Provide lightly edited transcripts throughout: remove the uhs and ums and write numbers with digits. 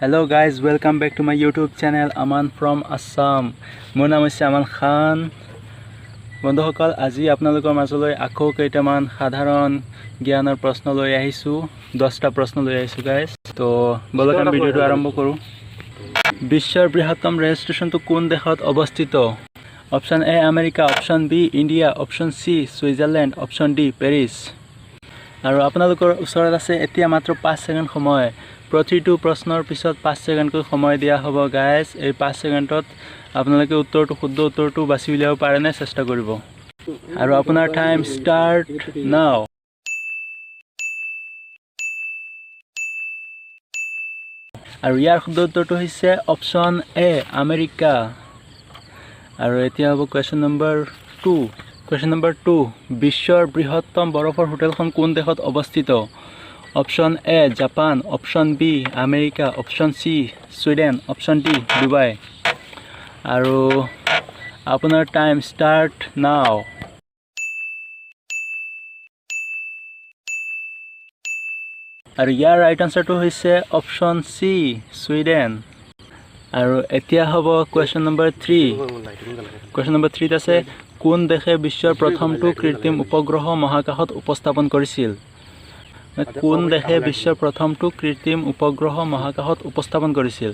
Hello guys, welcome back to my YouTube channel, Aman from Assam. মোৰ নাম হৈছে আমান খান। বন্ধুসকল, আজি আপোনালোকৰ মাজলৈ আকৌ কেইটামান সাধাৰণ জ্ঞানৰ প্ৰশ্ন লৈ আহিছোঁ। 10টা প্ৰশ্ন লৈ আহিছোঁ গাইজ। তো ব'লক, আমি ভিডিঅ'টো আৰম্ভ কৰোঁ। বিশ্বৰ বৃহত্তম ৰেল ষ্টেচনটো কোন দেশত অৱস্থিত? Option A America, option B India, option C Switzerland, option D Paris. আৰু আপোনালোকৰ ওচৰত আছে এতিয়া মাত্ৰ 5 ছেকেণ্ড সময়। প্ৰতিটো প্ৰশ্নৰ পিছত 5 ছেকেণ্ডকৈ সময় দিয়া হ'ব গাইজ। এই 5 ছেকেণ্ডত আপোনালোকে উত্তৰটো, শুদ্ধ উত্তৰটো বাছি উলিয়াব পাৰেনে চেষ্টা কৰিব। আৰু আপোনাৰ টাইম ষ্টাৰ্ট নাও। আৰু ইয়াৰ শুদ্ধ উত্তৰটো হৈছে অপশ্যন এ আমেৰিকা। আৰু এতিয়া হ'ব question number 2। Question number 2, বিশ্বৰ বৃহত্তম বৰফৰ হোটেলখন কোন দেশত অৱস্থিত? Option A Japan, option B America, option C Sweden, option D Dubai. আৰু আপোনাৰ টাইম ষ্টাৰ্ট নাও। আৰু ইয়াৰ ৰাইট আনচাৰটো হৈছে অপশ্যন চি ছুইডেন। আৰু এতিয়া হ'ব question number 3। Question number 3ত আছে, কোন দেশে বিশ্বৰ প্ৰথমটো কৃত্ৰিম উপগ্ৰহ মহাকাশত উপস্থাপন কৰিছিল? কোন দেশে বিশ্বৰ প্ৰথমটো কৃত্ৰিম উপগ্ৰহ মহাকাশত উপস্থাপন কৰিছিল?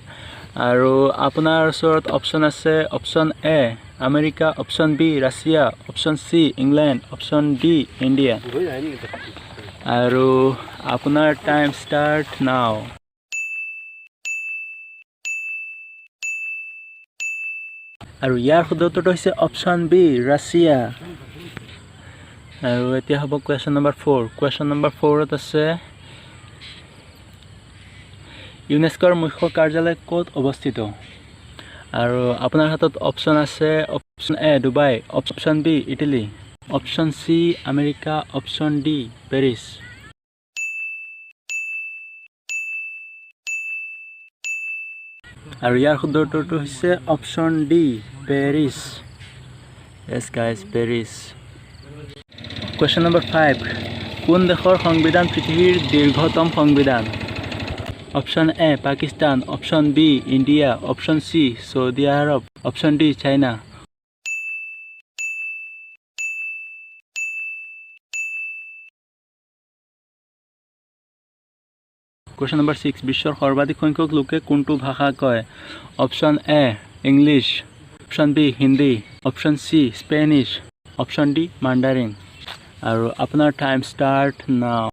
আৰু আপোনাৰ ওচৰত অপশ্যন আছে option A America, option B Russia, option C England, option D India. আৰু আপোনাৰ টাইম ষ্টাৰ্ট নাও। আৰু ইয়াৰ শুদ্ধ উত্তৰটো হৈছে অপশ্যন বি ৰাছিয়া। আৰু এতিয়া হ'ব question number 4। Question number 4ত আছে, ইউনেস্কোৰ মুখ্য কাৰ্যালয় ক'ত অৱস্থিত? আৰু আপোনাৰ হাতত অপশ্যন আছে option A Dubai, option B Italy, option C America, option D Paris. আৰু ইয়াৰ শুদ্ধ উত্তৰটো হৈছে option D Paris. Yes guys, Paris. Question number 5, কোন দেশৰ সংবিধান পৃথিৱীৰ দীৰ্ঘতম সংবিধান? Option A Pakistan, option B India, option C Saudi Arab, option D China. Question number 6, বিশ্বৰ সৰ্বাধিক সংখ্যক লোকে কোনটো ভাষা কয়? Option A English, option B Hindi, option C Spanish, option D Mandarin. আৰু আপোনাৰ টাইম ষ্টাৰ্ট নাও।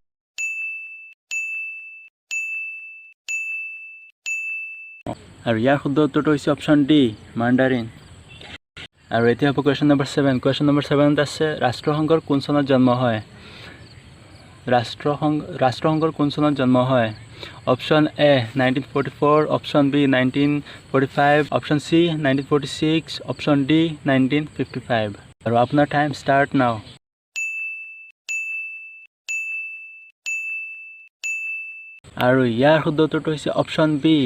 আৰু ইয়াৰ শুদ্ধ উত্তৰটো হৈছে অপশ্যন ডি মাণ্ডাৰিন। আৰু এতিয়া হ'ব question number 7। Question number 7ত আছে, ৰাষ্ট্ৰসংঘৰ কোন চনত জন্ম হয়? ৰাষ্ট্ৰসংঘৰ কোন চনত জন্ম হয়? Option A 1944, option B 1945, option C 1946, option D 1955। আৰু আপোনাৰ টাইম ষ্টাৰ্ট নাও। আৰু ইয়াৰ শুদ্ধ উত্তৰটো হৈছে অপশ্যন বি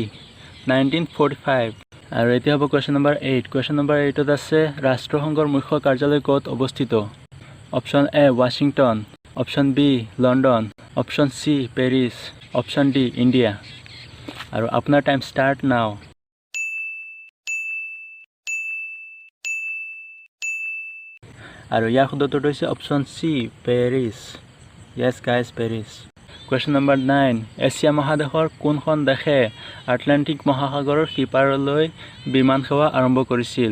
1945। আৰু এতিয়া হ'ব question number 8। Question number 8ত আছে, ৰাষ্ট্ৰসংঘৰ মুখ্য কাৰ্যালয় ক'ত অৱস্থিত? Option A Washington, option B London, option C Paris, option D India. আৰু আপোনাৰ টাইম ষ্টাৰ্ট নাও। আৰু ইয়াৰ শুদ্ধ উত্তৰটো হৈছে option C Paris. Yes guys, Paris. Question number 9, Asia মহাদেশৰ কোনখন দেশে আটলাণ্টিক মহাসাগৰৰ সিপাৰলৈ বিমান সেৱা আৰম্ভ কৰিছিল?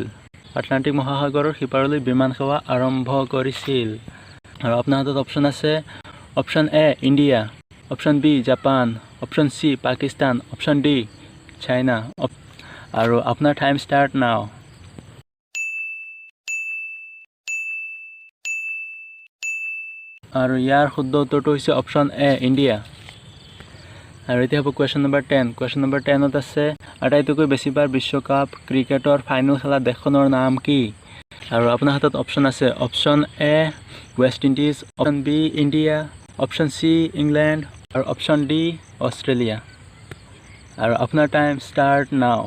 আটলাণ্টিক মহাসাগৰৰ সিপাৰলৈ বিমান সেৱা আৰম্ভ কৰিছিল। আৰু আপোনাৰ হাতত অপশ্যন আছে option A India, option B Japan, option C Pakistan, option D China. আৰু আপোনাৰ টাইম ষ্টাৰ্ট নাও। আৰু ইয়াৰ শুদ্ধ উত্তৰটো হৈছে অপশ্যন এ ইণ্ডিয়া। আৰু এতিয়া হ'ব question number 10। Question number 10ত আছে, আটাইতকৈ বেছিবাৰ বিশ্বকাপ ক্ৰিকেটৰ ফাইনেল খেলা দেশখনৰ নাম কি? আৰু আপোনাৰ হাতত অপশ্যন আছে option A West Indies, option B India, option C England আৰু অপশ্যন ডি অষ্ট্ৰেলিয়া। আৰু আপোনাৰ টাইম ষ্টাৰ্ট নাও।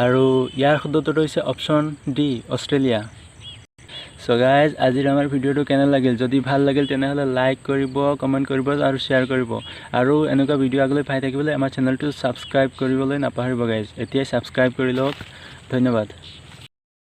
আৰু ইয়াৰ শুদ্ধ উত্তৰটো হৈছে অপশ্যন ডি অষ্ট্ৰেলিয়া। চ' গাইজ, আজিৰ আমাৰ ভিডিঅ'টো কেনে লাগিল? যদি ভাল লাগিল, তেনেহ'লে লাইক কৰিব, কমেণ্ট কৰিব আৰু শ্বেয়াৰ কৰিব। আৰু এনেকুৱা ভিডিঅ' আগলৈ পাই থাকিবলৈ আমাৰ চেনেলটো ছাবস্ক্ৰাইব কৰিবলৈ নাপাহৰিব গাইজ। এতিয়াই ছাবস্ক্ৰাইব কৰি লওক। ধন্যবাদ।